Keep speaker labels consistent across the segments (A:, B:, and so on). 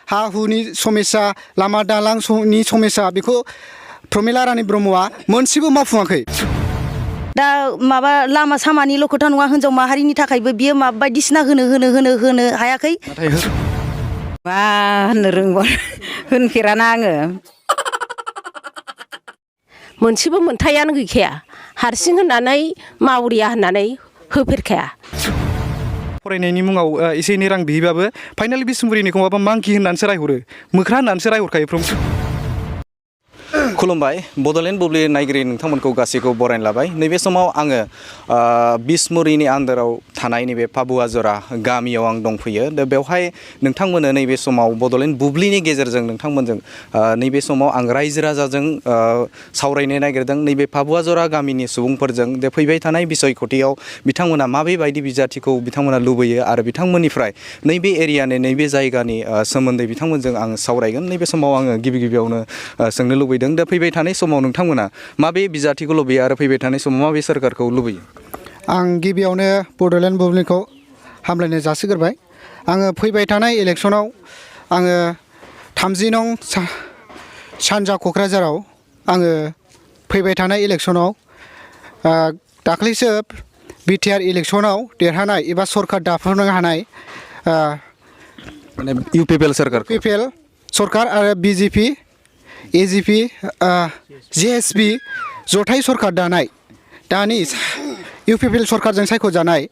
A: हा हुनि समस्या लामा दालांनि समस्या बेखौ प्रमिला रानी ब्रह्मआ मोनसेबो मावफुङाखै।
B: दा माबा लामा सामानिल' खोथा नङा हिनजाव माहारिनि थाखायबो बियो माबा बायदिसिना होनो हायाखै।
C: मा होननो रोंगौ होनफेराना आङो मोनसेबो मोनथायानो गैखाया हारसिं होननानै मावरिया होननानै होफेरखाया।
D: फरायनायनि मुङाव एसे एनै रां बिहैबाबो फाइनालि बिसमुरिनिखौ माबा मांकि होननानैसो रायहरो, मोख्रा होननानैसो रायहरखायो। खुलुमबाय, बड'लेण्ड बुब्लि नायगिरि नोंथांमोनखौ गासैखौ बरायना लाबाय। नैबे समाव आङो बिसमुरिनि आन्दाराव थानाय नैबे पाबुआजरा गामियाव आं दंफैयो। दा बेवहाय नोंथांमोननो नैबे समाव बड'लेण्ड बुब्लिनि गेजेरजों नोंथांमोनजों नैबे समाव आं रायजो राजाजों सावरायनो नागिरदों। नैबे पाबुआजरा गामिनि सुबुंफोरजों दे फैबाय थानाय बिसयखथियाव बिथांमोना माबेबायदि बिजाथिखौ बिथांमोना लुबैयो आरो बिथांमोननिफ्राय नैबे एरियानि नैबे जायगानि सोमोन्दै बिथांमोनजों आं सावरायगोन। नैबे समाव आङो गिबियावनो सोंनो लुबैदों, दा फैबाय थानाय समाव नोंथांमोना माबे बिजाथिखौ लुबैयो आरो फैबाय थानाय समाव माबे सोरखारखौ लुबैयो?
A: आं गिबियावनो बड'लेण्ड बुब्लिखौ हामलायनाय जासिग्रोबाय। आङो फैबाय थानाय इलेक्सनाव आङो 30 नं सानजा क'क्राझाराव आङो फैबाय थानाय इलेक्सनाव दाख्लैसो बिटिआर इलेक्सनाव देरहानाय एबा सरकार दाफुंनो हानाय
D: माने इउपिपिएल सरकार आरो बिजेपि एजिपि जिएसपि जथाय सरकार दानाय दानि इउपिपिएल सरकारजों सायख'जानाय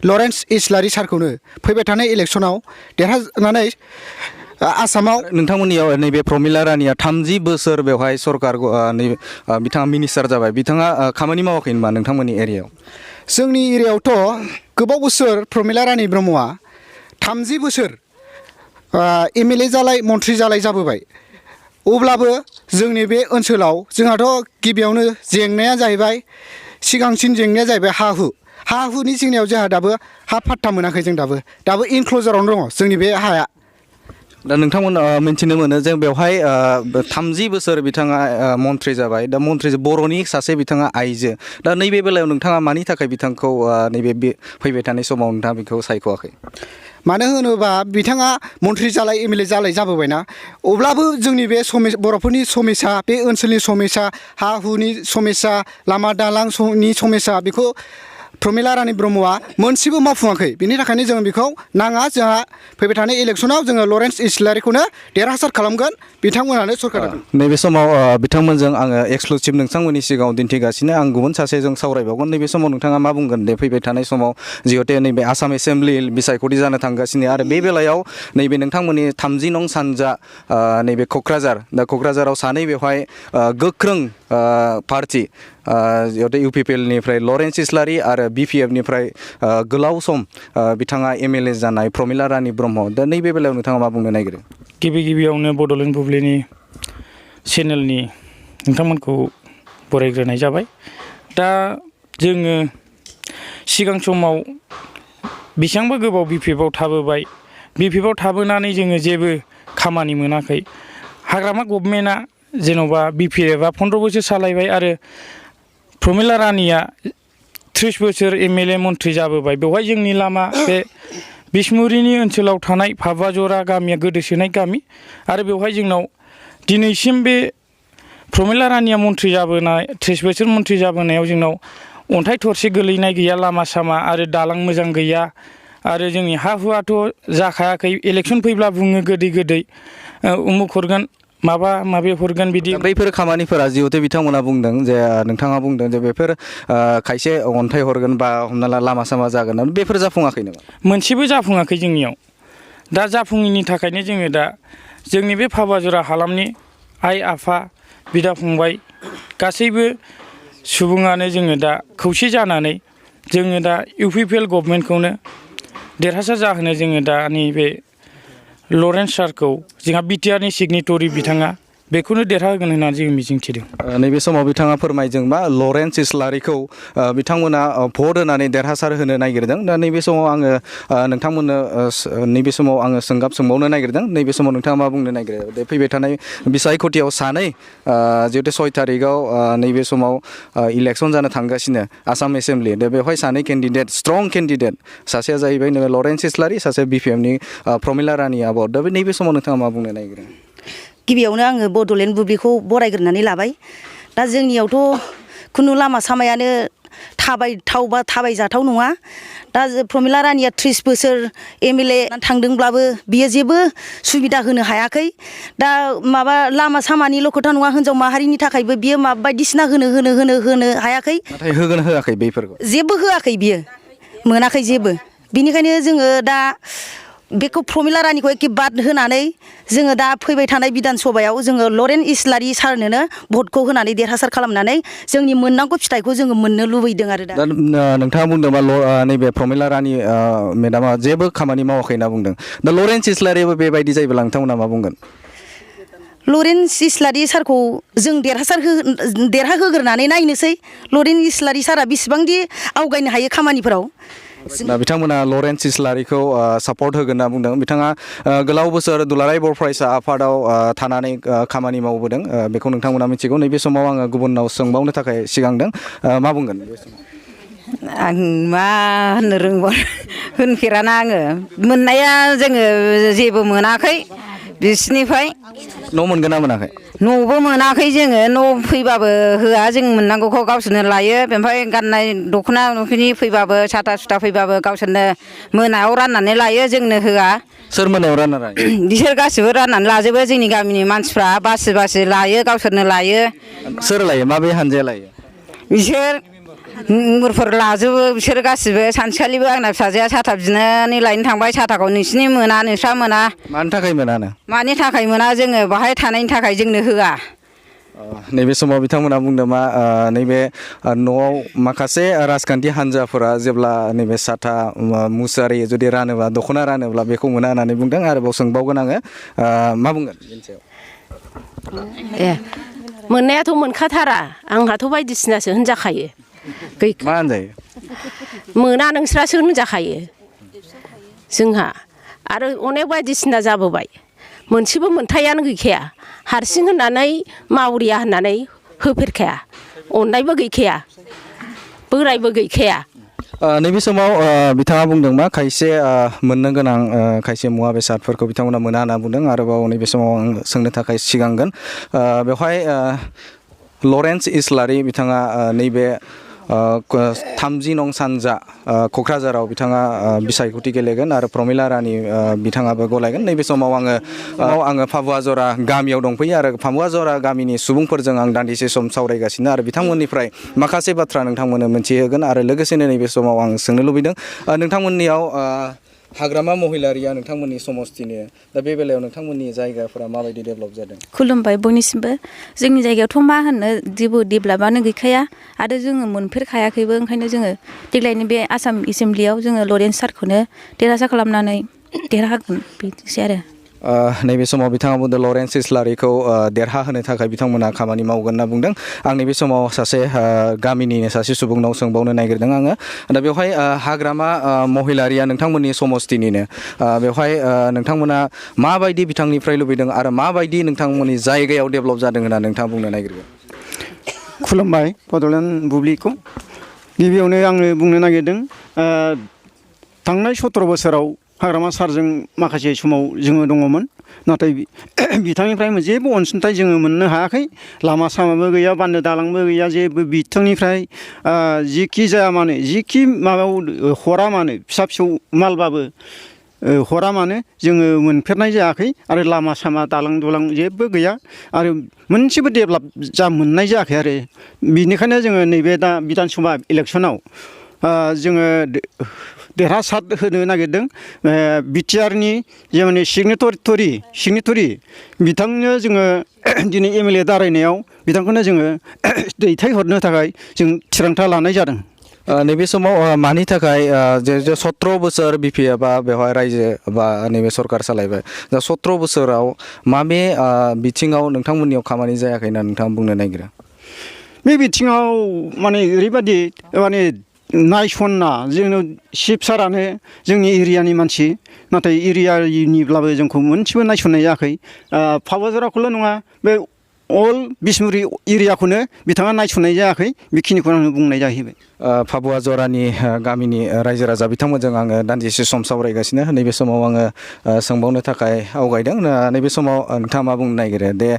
D: लरेन्स इस्लारि सारखौनो फैबाय थानाय इलेक्सनाव देरहानानै आसामाव नोंथांमोननियाव नैबे प्रमिला रानिया 30 बोसोर बेवहाय सरकार बिथाङा मिनिस्टार जाबाय, बिथाङा खामानि मावाखै होनबा नोंथांमोननि एरियायाव?
A: जोंनि एरियायावथ' गोबाव बोसोर प्रमिला रानी ब्रह्मआ 30 बोसोर एमएलए जालाय मन्थ्रि जालाय जाबोबाय। अब्लाबो जोंनि बे ओनसोलाव जोंहाथ' गिबियावनो जेंनाया जाहैबाय, सिगांसिन जेंनाया जाहैबाय हा हुनि जेंनायाव जोंहा दाबो हा फाट्टा मोनाखै। जों दाबो इनक्ल'जारावनो दङ जोंनि बे हाया।
D: दा नोंथांमोन मिन्थिनो मोनो जों बेवहाय 30 बोसोर बिथाङा मन्थ्रि जाबाय। दा मन्थ्रि बर'नि सासे बिथाङा आइजो। दा नैबे बेलायाव नोंथाङा मानि थाखाय बिथांखौ नैबे फैबाय थानाय समाव नोंथाङा बेखौ सायख'वाखै?
A: मानो होनोबा बिथाङा मन्थ्रि जालाय एमएलए जालाय जाबोबायना। अब्लाबो जोंनि बे बर'फोरनि समस्या, बे ओनसोलनि समस्या, हा हुनि समस्या, लामा दालांनि समस्या बेखौ प्रमिला रानी ब्रह्मआ मोनसेबो मावफुङाखै। बिनि थाखायनो जों बेखौ नाङा। जोंहा फैबाय थानाय इलेक्सनाव जोङो लरेन्स इस्लारिखौनो देरहासार खालामगोन। बिथांमोनानो सरकार।
D: नैबे समाव बिथांमोनजों आङो एक्सक्लुसिभ नोंथांमोननि सिगाङाव दिन्थिगासिनो। आं गुबुन सासेजों सावरायबावगोन। नैबे समाव नोंथाङा मा बुंगोन दे फैबाय थानाय समाव जिहेतु नैबे आसाम एसेम्बलि बिसायख'थि जानो थांगासिनो आरो बे बेलायाव नैबे नोंथांमोननि 30 नं सानजा नैबे क'क्राझार, दा क'क्राझाराव सानै बेवहाय गोख्रों पार्टि जिहेतु इउपिपिएलनिफ्राय लरेन्स इस्लारि आरो बिपिएफनिफ्राय गोलाव सम बिथाङा एमएलए जानाय प्रमिला रानी ब्रह्म। दा नैबे बेलायाव नोंथाङा मा बुंनो नागिरो?
E: गिबियावनो बड'लेण्ड बुब्लिनि चेनेलनि नोंथांमोनखौ बरायग्रोनाय जाबाय। दा जोङो सिगां समाव बेसेबांबा गोबाव बिपिएफआव थाबोबाय। बिपिएफआव थाबोनानै जोङो जेबो खामानि मोनाखै। हाग्रामा गभर्नमेन्टआ जेन'बा बिपिएफआ 15 बोसोर सालायबाय आरो प्रमिला रानिया 30 बोसोर एमएलए मन्थ्रि जाबोबाय। बेवहाय जोंनि लामा बे बिसमुरिनि ओनसोलाव थानाय पाबुआजरा गामिया गोदोसोनाय गामि आरो बेवहाय जोंनाव दिनैसिम बे प्रमिला रानिया मन्थ्रि जाबोनाय 30 बोसोर मन्थ्रि जाबोनायाव जोंनाव अन्थाइ थरसे गोलैनाय गैया, लामा सामा आरो दालां मोजां गैया आरो जोंनि हा हुआथ' जाखायाखै। इलेक्सन फैब्ला बुङो गोदै उमुक हरगोन माबा माबि हरगोन बिदि।
D: बैफोर खामानिफोरा जिहेतु बिथांमोना बुंदों जे नोंथाङा बुंदों जे बेफोर खायसे अन्थाइ हरगोन बा हमना ला लामा सामा जागोन, बेफोर जाफुङाखै नामा?
E: मोनसेबो जाफुङाखै जोंनियाव। दा जाफुङैनि थाखायनो जोङो दा जोंनि बे पाबुआजरा हालामनि आइ आफा बिदा फंबाय गासैबो सुबुङानो जोङो दा खौसे जानानै जोङो दा इउपिपिएल गभर्नमेन्टखौनो देरहासार जाहोनो जोङो दा नैबे लरेन्स सारखौ, जोंहा बिटिआरनि सिगनेटरि बिथाङा बेखौनो देरहाहोगोन होननानै जों मिजिंथिदों।
D: नैबे समाव बिथाङा फोरमायदों मा लरेन्स इस्लारिखौ बिथांमोना भट होनानै देरहासार होनो नागिरदों। दा नैबे समाव आङो नोंथांमोननो नैबे समाव आङो सोंबावनो नागिरदों। नैबे समाव नोंथाङा मा बुंनो नागिरो? बे फैबाय थानाय बिसायख'थियाव सानै जिहेतु 6 थारिखआव नैबे समाव इलेक्सन जानो थांगासिनो आसाम एसेम्बलि। दा बेवहाय सानै केन्डिडेट, स्ट्रं केन्डिडेट, सासेया जाहैबाय लरेन्स इस्लारि, सासे BPMनि प्रमिला रानी बर। दा नैबे समाव नोंथाङा मा बुंनो नागिरो?
B: गिबियावनो आङो बड'लेण्ड बुब्लिखौ बरायग्रोनानै लाबाय। दा जोंनियावथ' खुनु लामा सामायानो थाबायथाव बा थाबायजाथाव नङा। दा प्रमिला रानीया 30 बोसोर MLA थांदोंब्लाबो बियो जेबो सुबिदा होनो हायाखै। दा माबा लामा सामानिल' खोथा नङा, हिनजाव माहारिनि थाखायबो बियो बायदिसिना होनो हायाखै।
D: नाथाय होगोन होआखै बेफोरखौ?
B: जेबो होआखै, बियो मोनाखै जेबो। बिनिखायनो जोङो दा बेखौ प्रमिला रानीखौ एखे बाद होनानै जोङो दा फैबाय थानाय बिधान सभायाव जोङो लरेन्स इस्लारि सारनोनो भटखौ होनानै देरहासार खालामनानै जोंनि मोननांगौ फिथाइखौ जोङो मोननो लुबैदों आरो दा।
D: नोंथाङा बुंदोंबा नैबे प्रमिला रानी मेडामा जेबो खामानि मावाखै होनना बुंदों। दा लरेन्स इस्लारियाबो बेबायदि जायोब्ला नोंथांमोना मा बुंगोन?
B: लरेन्स इस्लारि सारखौ जों देरहाहोग्रोनानै नायनोसै लरेन्स इस्लारि सारा बेसेबांदि आवगायनो हायो खामानिफोराव।
D: दा बिथांमोना लरेन्स इस्लारिखौ सापर्ट होगोन होनना बुंदों। बिथाङा गोलाव बोसोर दुलाराय बर' फरायसा आफादाव थानानै खामानि मावबोदों। बेखौ नोंथांमोना मिथिगौ। नैबे समाव आङो गुबुननाव सोंबावनो थाखाय सिगांदों। मा बुंगोन बे समाव?
C: आं मा होननो रोंबावनो, होनफेराना आङो। मोननाया जोङो जेबो मोनाखै बिसिनिफ्राय।
D: न' मोनगोन ना मोनाखै?
C: न'बो मोनाखै जोङो। न' फैबाबो होआ, जों मोननांगौखौ गावसोरनो लायो। ओमफ्राय गाननाय दख'ना फैबाबो, साथा सुथा फैबाबो गावसोरनो मोनायाव राननानै लायो, जोंनो होआ।
D: सोर मोनायाव रानना लायो?
C: बिसोर गासिबो राननानै लाजोबो। जोंनि गामिनि मानसिफ्रा बासि लायो, गावसोरनो लायो।
D: सोर लायो? माबे हानजाया लायो?
C: बिसोर मेम्बारफोर लाजोबो। बिसोर गासिबो। सानसेखालिबो आंना फिसाजोआ साथा बिनानै लायनो थांबाय। साथाखौ नोंसिनि मोना, नोंस्रा मोना।
D: मानि थाखाय मोनानो?
C: मानि थाखाय मोना? जोङो बाहाय थानायनि थाखाय जोंनो होआ।
D: नैबे समाव बिथांमोना बुंदों मा नैबे न'आव माखासे राजखान्थि हान्जाफोरा जेब्ला नैबे साथा मुसारि जुदि रानोबा, दख'ना रानोब्ला बेखौ मोना होननानै बुंदों। आरोबाव सोंबावगोन आङो, मा बुंगोन बेनि सायाव?
C: मोननायाथ' मोनखाथारा। आंहाथ' बायदिसिनासो होनजाखायो।
D: मा होनजायो?
C: मोना नोंस्रासो होनजाखायो जोंहा। आरो अनेक बायदिसिना जाबोबाय, मोनसेबो मोनथायानो गैखाया। हारसिं होननानै मावरिया होननानै होफेरखाया। अननायबो गैखाया, बोरायबो गैखाया।
D: नैबे समाव बिथाङा बुंदों मा खायसे मोननो गोनां खायसे मुवा बेसादफोरखौ बिथांमोना मोना होनना बुंदों। आरोबाव नैबे समाव आं सोंनो थाखाय सिगांगोन, बेवहाय लरेन्स इस्लारि बिथाङा नैबे 30 नं सानजा क'क्राझाराव बिथाङा बिसायख'थि गेलेगोन आरो प्रमिला रानी बिथाङाबो गलायगोन। नैबे समाव आङो फाबुआ जरा गामियाव दंफैयो आरो फाबुआ जरा गामिनि सुबुंफोरजों आं दान्दिसे सम सावरायगासिनो आरो बिथांमोननिफ्राय माखासे बाथ्रा नोंथांमोननो मोनथिहोगोन। आरो लोगोसेनो नैबे समाव आं सोंनो लुबैदों, नोंथांमोननियाव हाग्रामा महिलारिया नोंथांमोननि समस्तिनि, दा बे बेलायाव नोंथांमोननि जायगाफोरा माबायदि डेभेलप जादों?
F: खुलुमबाय बयनिसिमबो। जोंनि जायगायावथ' मा होननो, जेबो डेभेलपआनो गैखाया आरो जोङो मोनफेरखायाखैबो। ओंखायनो जोङो देग्लायनि बे आसाम एसेम्बलियाव जोङो लरेन्स सारखौनो देरहासार खालामनानै देरहागोन, बिदिनोसै आरो।
D: नैबे समाव बिथाङा बुंदों लरेन्स इस्लारिखौ देरहाहोनो थाखाय बिथांमोना खामानि मावगोन होनना बुंदों। आं नैबे समाव सासे गामिनिनो सासे सुबुंनाव सोंबावनो नागिरदों आङो। दा बेवहाय हाग्रामा महिलारिया नोंथांमोननि समस्तिनिनो, बेवहाय नोंथांमोना माबायदि बिथांनिफ्राय लुबैदों आरो माबायदि नोंथांमोननि जायगायाव डेभेलप जादों होनना नोंथाङा बुंनो नागिरगोन?
G: खुलुमबाय बड'लेण्ड बुब्लिखौ। गिबियावनो आङो बुंनो नागिरदों, थांनाय 17 बोसोराव हाग्रामा सारजों माखासे समाव जोङो दङमोन, नाथाय बिथांनिफ्राय जेबो अनसुंथाइ जोङो मोननो हायाखै। लामा सामाबो गैया, बान्दो दालांबो गैया। जेबो बिथांनिफ्राय जिखि जाया मानो, जिखि माबायाव हरा मानो, फिसा फिसौ मालबाबो हरा मानो जोङो मोनफेरनाय जायाखै। आरो लामा सामा दालां दुलां जेबो गैया आरो मोनसेबो डेभेलप मोननाय जायाखै आरो। बिनिखायनो जोङो नैबे दा बिधान सभा इलेक्सनाव जोङो देरहासार होनो नागिरदों। बिटिआरनि जे सिगनेटरि बिथांनो जोङो दिनै MLA दारायनायाव बिथांखौनो जोङो दैथायहरनो थाखाय जों थिरांथा लानाय जादों।
D: नैबे समाव मानि थाखाय जे 17 बोसोर बिपिएफआ बेवहाय रायजो बा नैबे सरकार सालायबाय दा 17 बोसोराव माबे बिथिङाव नोंथांमोननियाव खामानि जायाखै होनना नोंथाङा बुंनो नागिरो?
G: बे बिथिङाव माने ओरैबायदि माने नायसनना जोंनो चिफ सारानो जोंनि एरियानि मानसि नाथाय एरियानिब्लाबो जोंखौ मोनसेबो नायसननाय जायाखै। पाबुआ नङा बे अल बिसमुरि एरियाखौनो बिथाङा नायसननाय जायाखै बेखिनिखौनो आङो बुंनाय जाहैबाय।
D: पाबुआ जरानि गामिनि रायजो राजा बिथांमोनजों आङो दान्दिसे सम सावरायगासिनो नैबे समाव आङो सोंबावनो थाखाय आवगायदों नैबे समाव नोंथाङा मा बुंनो नागिरो दे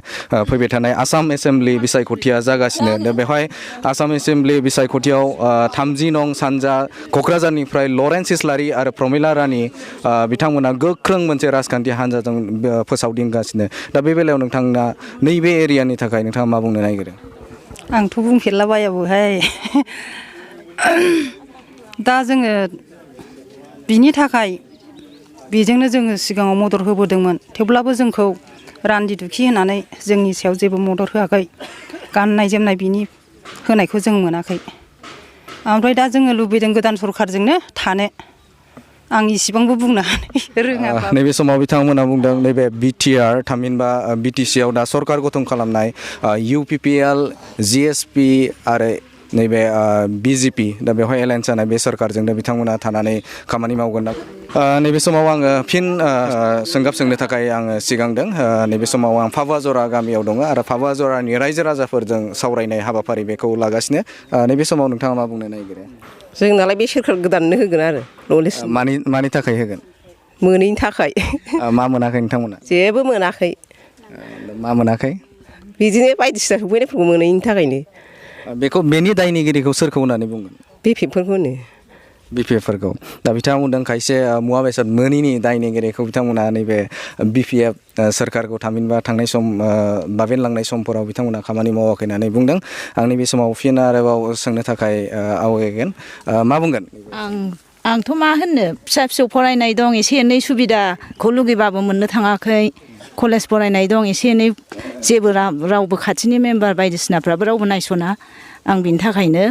D: फैबाय थानाय आसाम एसेम्ब्लि बिसायख'थिया जागासिनो दा बेवहाय आसाम एसेम्ब्लि बिसायख'थियाव 30 नं सानजा क'क्राझारनिफ्राय लरेन्स इस्लारि आरो प्रमिला रानि बिथांमोना गोख्रों मोनसे राजखान्थि हान्जाजों फोसावदिंगासिनो दा बे बेलायाव नोंथांना नैबे एरियानि थाखाय नोंथाङा मा बुंनो नागिरो?
H: आंथ' बुंफेरलाबायाबोहाय दा जोङो बिनि थाखाय बेजोंनो जोङो सिगाङाव मदद होबोदोंमोन थेवब्लाबो जोंखौ रान्दि दुखि होनानै जोंनि सायाव जेबो मदद होआखै गाननाय जोमनाय बिनि होनायखौ जों मोनाखै ओमफ्राय दा जोङो लुबैदों गोदान सरखारजोंनो थानो आं इसिबांबो बुंनो रोङा।
D: नैबे समाव बिथांमोना बुंदों नैबे बिटिआर थामहिनबा बिटिसिआव दा सरकार गठन खालामनाय इउपिपिएल जिएसपि आरो नैबे बिजेपि दा बेवहाय एलायन्स जानाय बे सरकारजोंनो बिथांमोना थानानै खामानि मावगोन ना नैबे समाव आङो फिन सोंगाब सोंनो थाखाय आङो सिगांदों नैबे समाव आं पाबुआ जरा गामियाव दङ आरो पाबुआ जरानि रायजो राजाफोरजों सावरायनाय हाबाफारि बेखौ लागासिनो नैबे समाव नोंथाङा मा बुंनो नागिरो?
I: जोंनालाय बे सोरखार गोदाननो होगोन आरो नलेज
D: मानि थाखाय होगोन?
I: मोनैनि थाखाय।
D: मा मोनाखै नोंथांमोना?
I: जेबो मोनाखै।
D: मा मोनाखै?
I: बिदिनो बायदिसिना सफैनायफोरखौ मोनैनि थाखायनो।
D: बेखौ बेनि दायनिगिरिखौ सोरखौ होननानै बुंगोन?
I: बिपिएफफोरखौनो।
D: बिपिएफफोरखौ दा बिथाङा बुंदों खायसे मुवा बेसाद मोनैनि दायनिगिरिखौ बिथांमोना नैबे बिपिएफ सोरखारखौ थामहिनबा थांनाय सम बाबेनलांनाय समफोराव बिथांमोना खामानि मावाखै होननानै बुंदों। आं नैबे समाव फिन आरोबाव सोंनो थाखाय आवगायगोन मा बुंगोन?
J: आंथ' मा होननो फिसा फिसौ फरायनाय दं एसे एनै सुबिदाखौ लुगैबाबो मोननो थाङाखै कलेज फरायनाय दं एसे एनै जेबो रावबो खाथिनि मेम्बार बायदिसिनाफ्राबो रावबो नायस'ना आं बिनि थाखायनो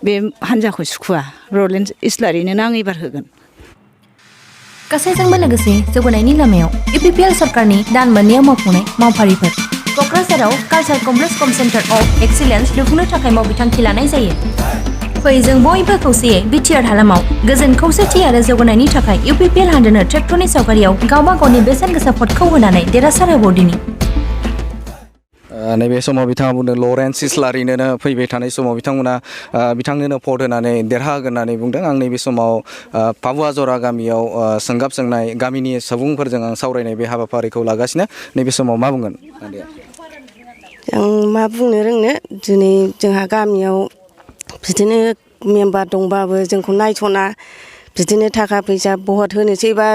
J: बे हान्जाखौ सुखुवा लरेन्स इस्लारिनोनो आं एबार होगोन।
K: गासैजोंबो लोगोसे जौगानायनि लामायाव इउपिपिएल सरकारनि दान मोननैयाव मावफुंनाय मावफारिफोर क'क्राझाराव culture complex com centre of excellence लुफुंनो थाखाय मावबिथांखि लानाय जायो। फै जों बयबो खौसेयै बिटिआर हालामाव गोजोन खौसेथि आरो जौगानायनि थाखाय इउपिपिएल हानजानो ट्रेक्टरनि सावगारियाव गावबा गावनि बेसेन गोसा भटखौ होनानै देरहासार होबावदिनि।
D: नैबे समाव बिथाङा बुंदों लरेन्स इस्लारिनो फैबाय थानाय समाव बिथांनोनो भट होनानै देरहागोन होननानै बुंदों। आं नैबे समाव पाबुआ जरा गामियाव सोंगाब सोंनाय गामिनि सुबुंफोरजों आं सावरायनाय बे हाबाफारिखौ लागासिनो नैबे समाव मा बुंगोन?
I: आं मा बुंनो रोंनो दिनै जोंहा गामियाव बिदिनो मेम्बार दंबाबो जोंखौ नायस'ना बिदिनो थाखा फैसा भट होनोसै बा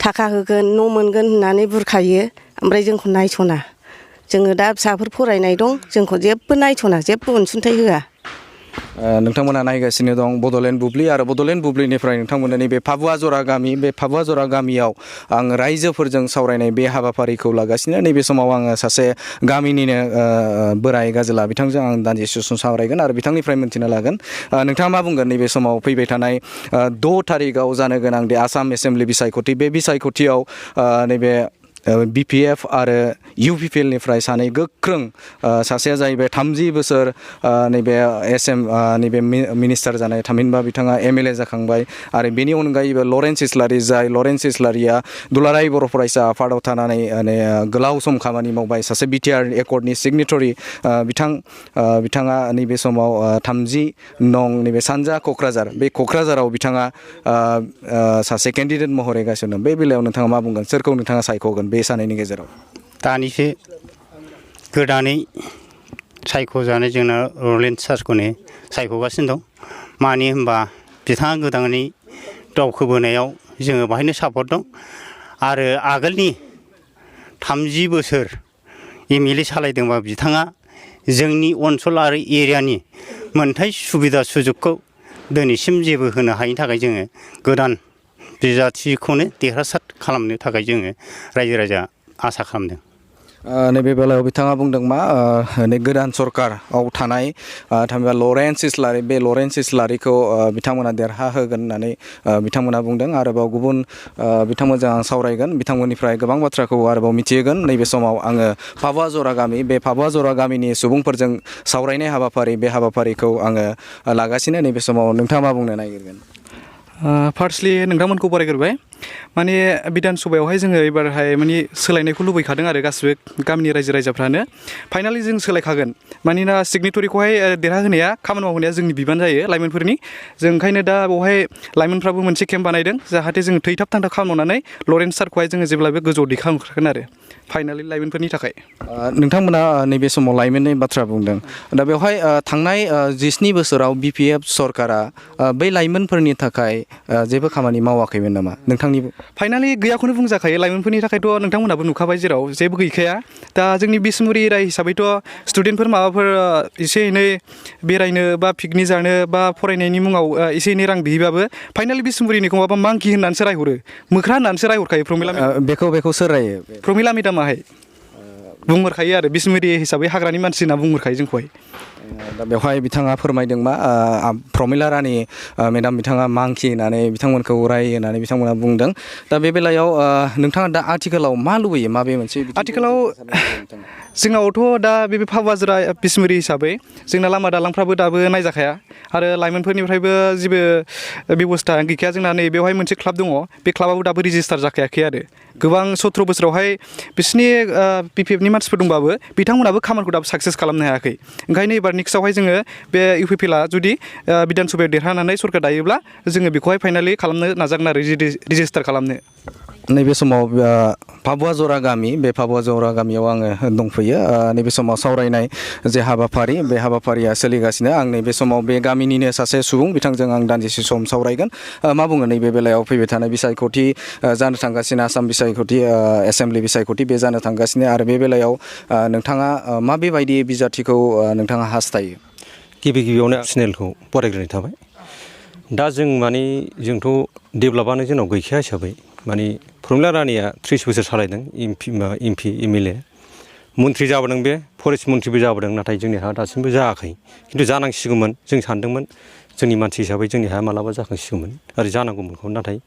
I: थाखा होगोन न' मोनगोन होननानै बुरखायो ओमफ्राय जोंखौ नायस'ना जोङो दा फिसाफोर फरायनाय दं जोंखौ जेबो नायस'ना जेबो अनसुंथाइ होआ।
D: नोंथांमोना नायगासिनो दं बड'लेण्ड बुब्लि आरो बड'लेण्ड बुब्लिनिफ्राय नोंथांमोना नैबे पाबुआ जरा गामि बे पाबुआ जरा गामियाव आं रायजोफोरजों सावरायनाय बे हाबाफारिखौ लागासिनो नैबे समाव आङो सासे गामिनिनो बोराय गाजोला बिथांजों आं दान्दिसे सम सावरायगोन आरो बिथांनिफ्राय मोन्थिना लागोन नोंथाङा मा बुंगोन नैबे समाव फैबाय थानाय 6 थारिखआव जानो गोनां दे आसाम एसेम्ब्लि बिसायख'थि बे बिसायख'थियाव नैबे बिपिएफ आरो इउपिपिएलनिफ्राय सानै गोख्रों सासेया जाहैबाय 30 बोसोर नैबे नैबे मिनिस्टार जानाय थामहिनबा बिथाङा एमएलए जाखांबाय आरो बेनि अनगायैबो लरेन्स इस्लारि जाय लरेन्स इस्लारिया दुलाराय बर' फरायसा आफादाव थानानै गोलाव सम खामानि मावबाय सासे बिटिआर एकर्डनि सिगनेटरि बिथाङा नैबे समाव 30 नं नैबे सानजा क'क्राझार बे क'क्राझाराव बिथाङा सासे केन्डिडेट महरै गासिनो दं। बे बेलायाव नोंथाङा मा बुंगोन सोरखौ नोंथाङा सायख'गोन बे सानैनि गेजेराव?
L: दानिसो गोदानै सायख'जानाय जोंना लरेन्स सारखौनो सायख'गासिनो दं। मानो होनबा बिथाङा गोदानै दावखोबोनायाव जोङो बाहायनो सापर्ट दं आरो आगोलनि 30 बोसोर एमएलए सालायदोंबा बिथाङा जोंनि ओनसोल आरो एरियानि मोनथाय सुबिदा सुजुगखौ दिनैसिम जेबो होनो हायिनि थाखाय जोङो गोदान बिजाथिखौनो देरहासार खालामनो थाखाय जोङो रायजो राजा आसा खालामदों।
D: नैबे बेलायाव बिथाङा बुंदों मा गोदान सरकाराव थानाय थामहिनबा लरेन्स इस्लारि बे लरेन्स इस्लारिखौ बिथांमोना देरहा होगोन होननानै बिथांमोना बुंदों आरोबाव गुबुन बिथांमोनजों आं सावरायगोन बिथांमोननिफ्राय गोबां बाथ्राखौ आरोबाव मिथिहोगोन नैबे समाव आङो फाबुआ जरा गामि बे फाबुआ जरा गामिनि सुबुंफोरजों सावरायनाय हाबाफारि बे हाबाफारिखौ आङो लागासिनो नैबे समाव नोंथाङा मा बुंनो नागिरगोन
M: फार्स्टलि नोंथांमोनखौ बरायग्रोबाय माने बिधान सभायावहाय जोङो एबारहाय माने सोलायनायखौ लुबैखादों आरो गासिबो गामिनि रायजो राजाफ्रानो फाइनालि जों सोलायखागोन मानोना सिगनेटरिखौहाय देरहाहोनाया खामानि मावहोनाया जोंनि बिबान जायो लाइमोनफोरनि जों ओंखायनो दा बेवहाय लाइमोनफ्राबो मोनसे केम्प बानायदों जाहाथे जोङो थैथाब थांथाब खामानि मावनानै लरेन्स सारखौहाय जोङो जेब्लाबो गोजौआव दैखांहरगोन आरो फाइनालि लाइमोनफोरनि थाखाय
D: नोंथांमोना नैबे समाव लाइमोननि बाथ्रा बुंदों दा बेवहाय थांनाय 17 बोसोराव BPF सरकारा बै लाइमोनफोरनि थाखाय जेबो खामानि मावाखैमोन नामा नोंथांनि
M: फाइनालि गैयाखौनो बुंजाखायो लाइमोनफोरनि थाखायथ' नोंथांमोनाबो नुखाबाय जेराव जेबो गैखाया दा जोंनि बिसमुरि एरिया हिसाबैथ' स्टुडेन्टफोर माबाफोर एसे एनै बेरायनो बा पिकनिक जानो बा फरायनायनि मुङाव एसे एनै रां बिहैबाबो फाइनालि बिसमुरिनिखौ माबा मांकि होननानैसो रायहरो मोख्रा होननानैसो रायहरखायो प्रमिला
D: बेखौ सोर रायो
M: प्रमिला मेदामाहाय बुंहरखायो आरो बिसमुरि हिसाबै हाग्रानि मानसि होनना बुंहरखायो जोंखौहाय
D: दा बेवहाय बिथाङा फोरमायदों मा प्रमिला रानि मेडाम बिथाङा मांकि होननानै बिथांमोनखौ रायो होननानै बिथांमोना बुंदों दा बे बेलायाव नोंथाङा दा आथिखालाव मा लुबैयो माबे मोनसे
M: आथिखालाव जोंनावथ' दा बे फाबुआ जरा बिसमुरि हिसाबै जोंना लामा दालांफ्राबो दाबो नायजाखाया आरो लाइमोनफोरनिफ्रायबो जेबो बेबस्था गैखाया जोंना नै बेवहाय मोनसे क्लाब दङ बे क्लाबाबो दाबो रेजिस्टार जाखायाखै आरो गोबां 17 बोसोरावहाय बिसिनि BPFनि मानसिफोर दंबाबो बिथांमोनाबो खामानिखौ दाबो साक्सेस खालामनो हायाखै ओंखायनो एबार नेक्स्टआवहाय जोङो बे UPPLआ जुदि बिधान सभायाव देरहानानै सरकार दायोब्ला जोङो बेखौहाय फाइनालि खालामनो नाजागोन आरो रेजिस्टार खालामनो
D: नैबे समाव फाबुआ जरा गामि बे फाबुआ जरा गामियाव आङो दंफैयो नैबे समाव सावरायनाय जे हाबाफारि बे हाबाफारिया सोलिगासिनो आं नैबे समाव बे गामिनिनो सासे सुबुं बिथांजों आं दान्दिसे सम सावरायगोन मा बुङो नैबे बेलायाव फैबाय थानाय बिसायख'थि जानो थांगासिनो आसाम बिसायख'थि एसेम्ब्लि बिसायख'थि बे जानो थांगासिनो आरो बे बेलायाव नोंथाङा माबेबायदि बिजाथिखौ नोंथाङा हास्थायो
N: गिबियावनो चेनेलखौ बरायग्रोनाय थाबाय दा जों माने जोंथ' डेभेलपआनो जोंनाव गैखाया हिसाबै माने प्रमिला रानिया 30 बोसोर सालायदों MP MLA मन्थ्रि जाबोदों बे फरेस्ट मन्थ्रिबो जाबोदों नाथाय जोंनि हाया दासिमबो जायाखै खिन्थु जानांसिगौमोन जों सानदोंमोन जोंनि मानसि हिसाबै जोंनि हाया मालाबा जाखांसिगौमोन आरो जानांगौमोनखौ नाथाय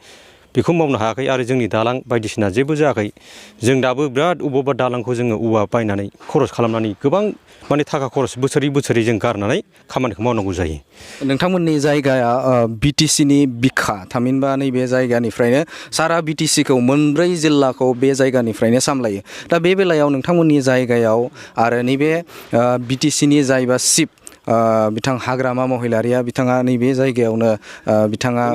N: बेखौ मावनो हायाखै आरो जोंनि दालां बायदिसिना जेबो जायाखै जों दाबो बिराद अबेबा दालांखौ जोङो औवा बायनानै खरस खालामनानै गोबां माने थाखा खरस बोसोरै जों गारनानै खामानिखौ मावनांगौ जायो
D: नोंथांमोननि जायगाया BTCनि बिखा थामहिनबा नैबे जायगानिफ्रायनो सारा BTCखौ मोनब्रै जिल्लाखौ बे जायगानिफ्रायनो सामलायो दा बे बेलायाव नोंथांमोननि जायगायाव आरो नैबे BTCनि जायबा चिफ बिथां हाग्रामा महिलारिया बिथाङा नैबे जायगायावनो बिथाङा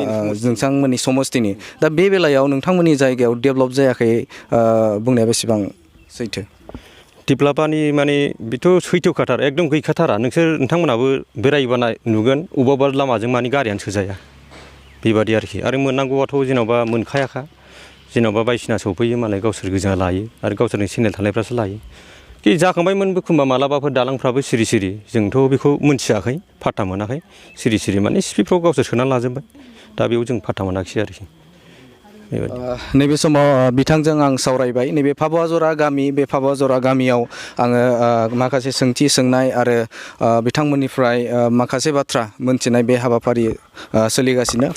D: नोंथांमोननि समस्तिनि दा बे बेलायाव नोंथांमोननि जायगायाव डेभेलप जायाखै बुंनाया बेसेबां सैथो
N: डेभेलपआनि माने बेथ' सैथोखाथार एकदम गैखाथारा नोंथांमोनाबो बेरायबा नुगोन अबेबा लामाजों माने गारियानो सोजाया बेबादि आरोखि आरो मोननांगौआथ' जेन'बा मोनखायाखा जेन'बा बायदिसिना सौफैयो मालाय गावसोर गोजा लायो आरो गावसोरनि चेनेल थानायफ्रासो लायो कि जाखांबायमोनबो खोमा मालाबाफोर दालांफ्राबो सिरि जोंथ' बेखौ मोनथियाखै फात्ता मोनाखै सिरि माने सिपिफ्राव गावसोर सोनानै लाजोब्बाय दा बेयाव जों फात्ता मोनाखिसै आरोखि
D: नैबे समाव बिथांजों आं सावरायबाय नैबे फाबुआ जरा गामि बे फाबुआ जरा गामियाव आङो माखासे सोंथि सोंनाय आरो बिथांमोननिफ्राय माखासे बाथ्रा मोनथिनाय बे हाबाफारि सोलिगासिनो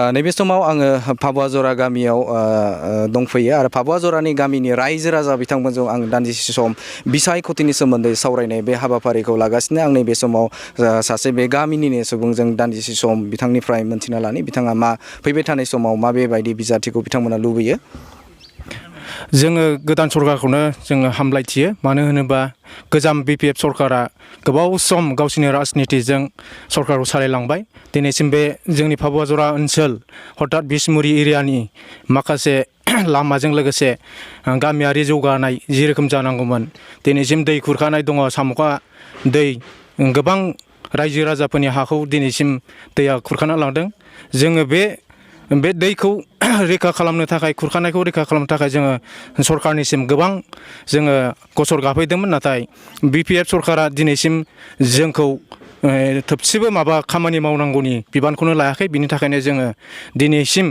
D: नैबे समाव आङो फाबुआ जरा गामियाव दंफैयो आरो फाबुआ जरानि गामिनि रायजो राजा बिथांमोनजों आं दान्दिसे सम बिसायख'थिनि सोमोन्दै सावरायनाय बे हाबाफारिखौ लागासिनो आं नैबे समाव सासे बे गामिनिनो सुबुंजों दान्दिसे सम बिथांनिफ्राय मोनथिना लानि बिथाङा मा फैबाय थानाय समाव माबेबायदि बिजाथिखौ बिथांमोना लुबैयो
E: जोङो गोदान सरकारखौनो जोङो हामलायथियो मानो होनोबा गोजाम BPF सरकारा गोबाव सम गावसिनि राजनितिजों सरकारखौ सालायलांबाय दिनैसिम बे जोंनि फाबुआ जरा ओनसोल हथात बिसमुरि एरियानि माखासे लामाजों लोगोसे गामियारि जौगानाय जि रोखोम जानांगौमोन दिनैसिम दै खुरखानाय दङ साम'खा दै गोबां रायजो राजाफोरनि हाखौ दिनैसिम दैया खुरखाना लांदों जोङो बे दैखौ रैखा खालामनो थाखाय खुरखानायखौ रैखा खालामनो थाखाय जोङो सरकारनिसिम गोबां जोङो गसर गाफैदोंमोन नाथाय BPF सरकारा दिनैसिम जोंखौ थोबसेबो माबा खामानि मावनांगौनि बिबानखौनो लायाखै बिनि थाखायनो जोङो दिनैसिम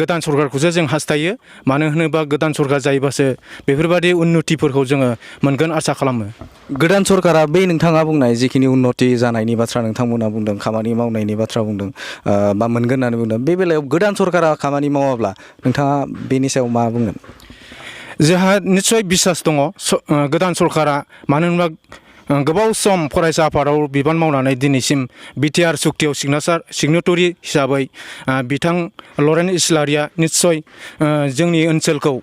E: गोदान सरकारखौसो जों हास्थायो मानो होनोबा गोदान सरकार जायोबासो बेफोरबायदि उन्नतिफोरखौ जोङो मोनगोन आसा खालामो
D: गोदान सरकारा बै नोंथाङा बुंनाय जिखिनि उन्नति जानायनि बाथ्रा नोंथांमोना बुंदों खामानि मावनायनि बाथ्रा बुंदों बा मोनगोन होननानै बुंदों बे बेलायाव गोदान सरकारा खामानि मावाब्ला नोंथाङा बेनि सायाव मा बुंगोन
E: जोंहा निस्सय बिसास दङ गोदान सरकारा मानो होनबा गोबाव सम फरायसा आफादाव बिबान मावनानै दिनैसिम बिटिआर सुक्तियाव सिगनेटरि हिसाबै बिथां लरेन इस्लारिया निस्सय जोंनि ओनसोलखौ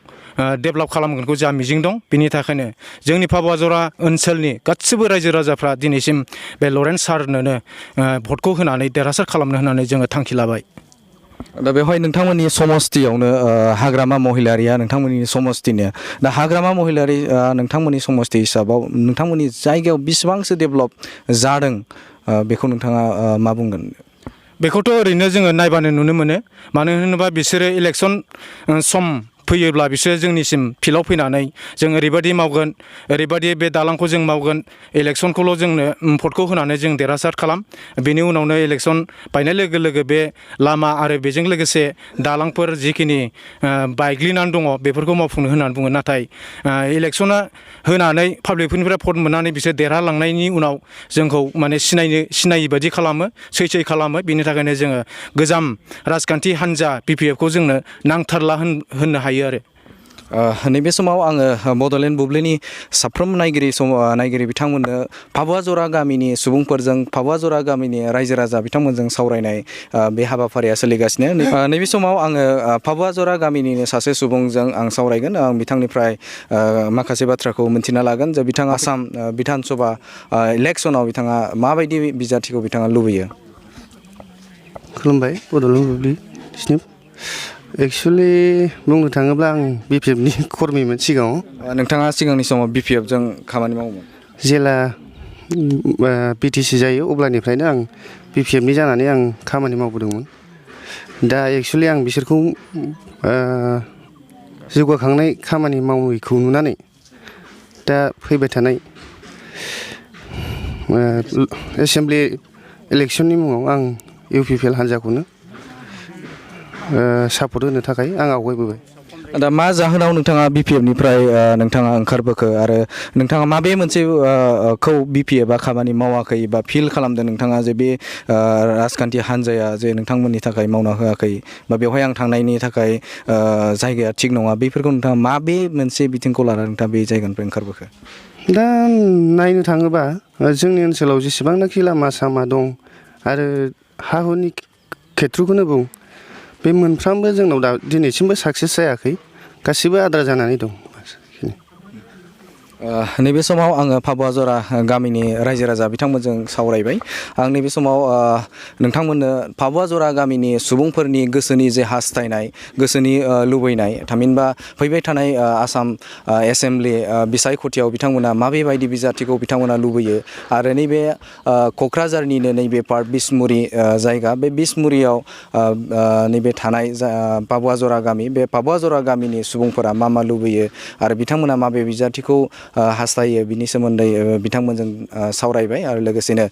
E: डेभेलप खालामगोनखौ जा मिजिं दं बिनि थाखायनो जोंनि पाबुआ ओनसोलनि गासिबो रायजो राजाफ्रा दिनैसिम बे लरेन सारनोनो भटखौ होनानै देरहासार खालामनो होननानै जोङो थांखि लाबाय
D: दा बेवहाय नोंथांमोननि समस्तियावनो हाग्रामा महिलारिया नोंथांमोननि समस्तिनो दा हाग्रामा महिलारि नोंथांमोननि समस्ति हिसाबाव नोंथांमोननि जायगायाव बेसेबांसो डेभेलप जादों बेखौ नोंथाङा मा बुंगोन
E: बेखौथ' ओरैनो जोङो नायबानो नुनो मोनो मानो होनोबा बिसोरो इलेक्सन सम फैयोब्ला बिसोरो जोंनिसिम फिल्डआव फैनानै जों ओरैबायदि मावगोन ओरैबायदि बे दालांखौ जों मावगोन इलेक्सनखौल' जोंनो भटखौ होनानै जों देरहासार खालाम बेनि उनावनो इलेक्सन बायनाय लोगो लोगो बे लामा आरो बेजों लोगोसे दालांफोर जिखिनि बायग्लिनानै दङ बेफोरखौ मावफुंनो होननानै बुङो नाथाय इलेक्सना होनानै पाब्लिकफोरनिफ्राय भट मोननानै बिसोर देरहालांनायनि उनाव जोंखौ माने सिनायै बायदि खालामो सैसै खालामो बिनि थाखायनो जोङो गोजाम राजखान्थि हान्जा बिपिएफखौ जोंनो नांथारला होननो हायो
D: नैबे समाव आङो बड'लेण्ड बुब्लिनि साफ्रोम नायगिरि बिथांमोननो पाबुआ जरा गामिनि सुबुंफोरजों पाबुआ जरा गामिनि रायजो राजा बिथांमोनजों सावरायनाय बे हाबाफारिया सोलिगासिनो नैबे समाव आङो पाबुआ जरा गामिनिनो सासे सुबुंजों आं सावरायगोन आं बिथांनिफ्राय माखासे बाथ्राखौ मिन्थिना लागोन जे बिथाङा आसाम बिधान सभा इलेक्सनाव बिथाङा माबायदि बिजाथिखौ बिथाङा लुबैयो
O: खुलुमबाय बड'लेण्ड बुब्लि स्निप एक्सुवेलि बुंनो थाङोब्ला आं बिपिएफनि कर्मिमोन सिगाङाव
D: नोंथाङा सिगांनि समाव बिपिएफजों खामानि मावोमोन
O: जेला बिटिसि जायो अब्लानिफ्रायनो आं बिपिएफनि जानानै आं खामानि मावबोदोंमोन दा एक्सुवेलि आं बिसोरखौ जौगाखांनाय खामानि मावैखौ नुनानै दा फैबाय थानाय एसेमब्लि इलेक्सननि मुङाव आं इउपिपिएल हान्जाखौनो सापर्ट होनो थाखाय आं आवगायबोबाय
D: दा मा जाहोनाव नोंथाङा बिपिएफनिफ्राय नोंथाङा ओंखारबोखो आरो नोंथाङा माबे मोनसे खौ बिपिएफआ खामानि मावाखै बा फिल खालामदों नोंथाङा जे बे राजखान्थि हान्जाया जे नोंथांमोननि थाखाय मावना होआखै बा बेवहाय आं थांनायनि थाखाय जायगाया थिग नङा बेफोरखौ नोंथाङा माबे मोनसे बिथिंखौ लानानै नोंथाङा बे जायगानिफ्राय ओंखारबोखो
O: दा नायनो थाङोबा जोंनि ओनसोलाव जेसेबांनाखि लामा सामा दं आरो हा हुनि खेत्रखौनो बुं बे मोनफ्रामबो जोंनाव दा दिनैसिमबो साक्सेस जायाखै गासिबो आद्रा जानानै दं
D: नैबे समाव आङो पाबुआ जरा गामिनि रायजो राजा बिथांमोनजों सावरायबाय आं नैबे समाव नोंथांमोननो पाबुआ जरा गामिनि सुबुंफोरनि गोसोनि जे हास्थायनाय गोसोनि लुबैनाय थामहिनबा फैबाय थानाय आसाम एसेमब्लि बिसायख'थियाव बिथांमोना माबे बायदि बिजाथिखौ बिथांमोना लुबैयो आरो नैबे क'क्राझारनिनो नैबे पार्ट बिसमुरि जायगा बे बिसमुरियाव नैबे थानाय पाबुआ जरा गामि बे पाबुआ जरा गामिनि सुबुंफोरा मा लुबैयो आरो बिथांमोना माबे बिजाथिखौ हास्थायो बिनि सोमोन्दै बिथांमोनजों सावरायबाय आरो लोगोसेनो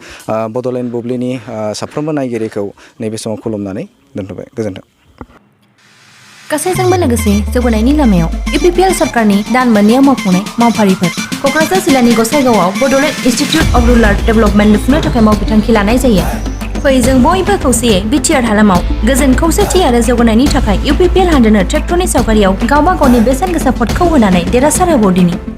D: बड'लेण्ड बुब्लिनि साफ्रोमबो नायगिरिखौ नैबे समाव खुलुमनानै दोनथ'बाय गोजोन्थों
K: गासैजोंबो लोगोसे जौगानायनि लामायाव इउपिपिएल सरकारनि दान मोननैयाव मावफुंनाय मावफारिफोर क'क्राझार जिल्लानि गसाइगावआव Bodoland institute of rural development लुफुंनो थाखाय मावबिथांखि लानाय जायो फै जों बयबो खौसेयै बिटिआर हालामाव गोजोन खौसेथि आरो जौगानायनि थाखाय इउपिपिएल हान्जानो ट्रेक्टरनि सावगारियाव गावबा गावनि बेसेन गोसा भटखौ होनानै देरहासार होबावदिनि